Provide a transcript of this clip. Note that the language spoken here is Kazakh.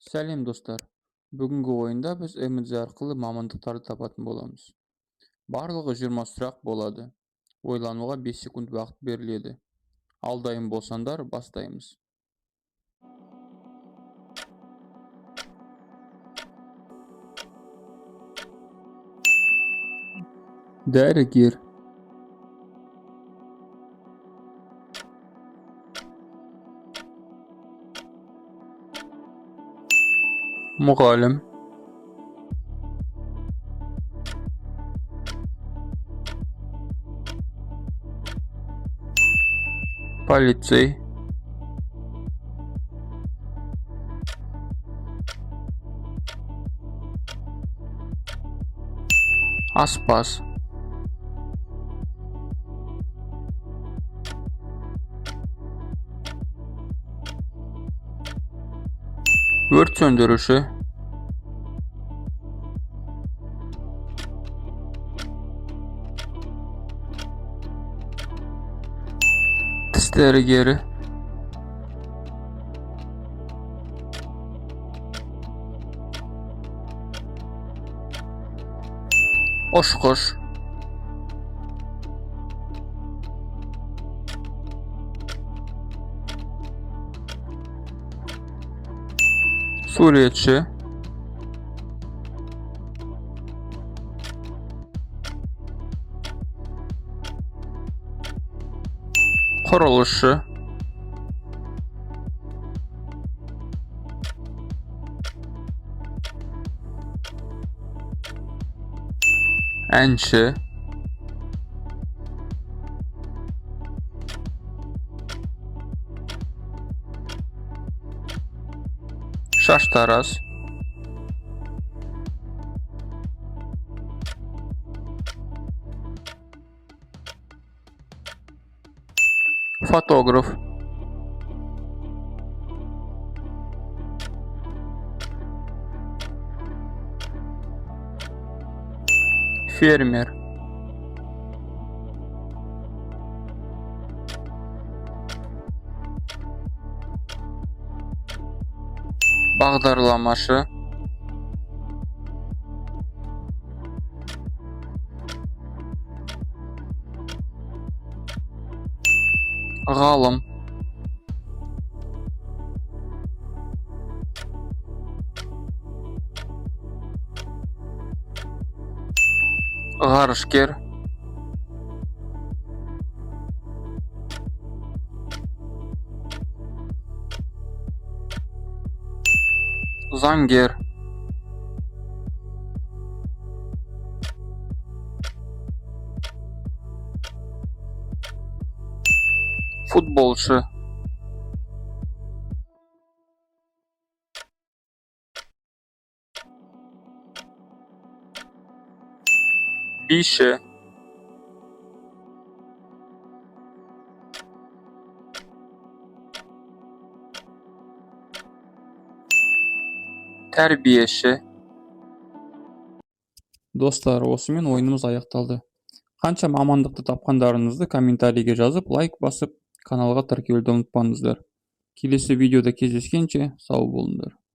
Сәлем, достар! Бүгінгі ойында біз МДЗ арқылы мамандықтарды табатын боламыз. Барлығы 20 сұрақ болады. Ойлануға 5 секунд уақыт беріледі. Ал дайын болсаңдар, бастаймыз. Дәрігер. Мұғалім. Полицей. Аспаз. Өрт сөндіруші. Тіс дәрігері. Ұшқыш. Суретші. Құрылысшы. Әнші. Шаштараз. Фотограф. Фермер. Бағдарламашы. Ғалым. Ғарышкер. Заңгер. Футболшы. Биші. Тәрбиеші. Достар, осымен ойынымыз аяқталды. Қанша мамандықты тапқандарыңызды комментарийге жазып, лайк басып, каналға тіркелуді ұмытпаңыздар. Келесі видеода кездескенше сау болыңдар.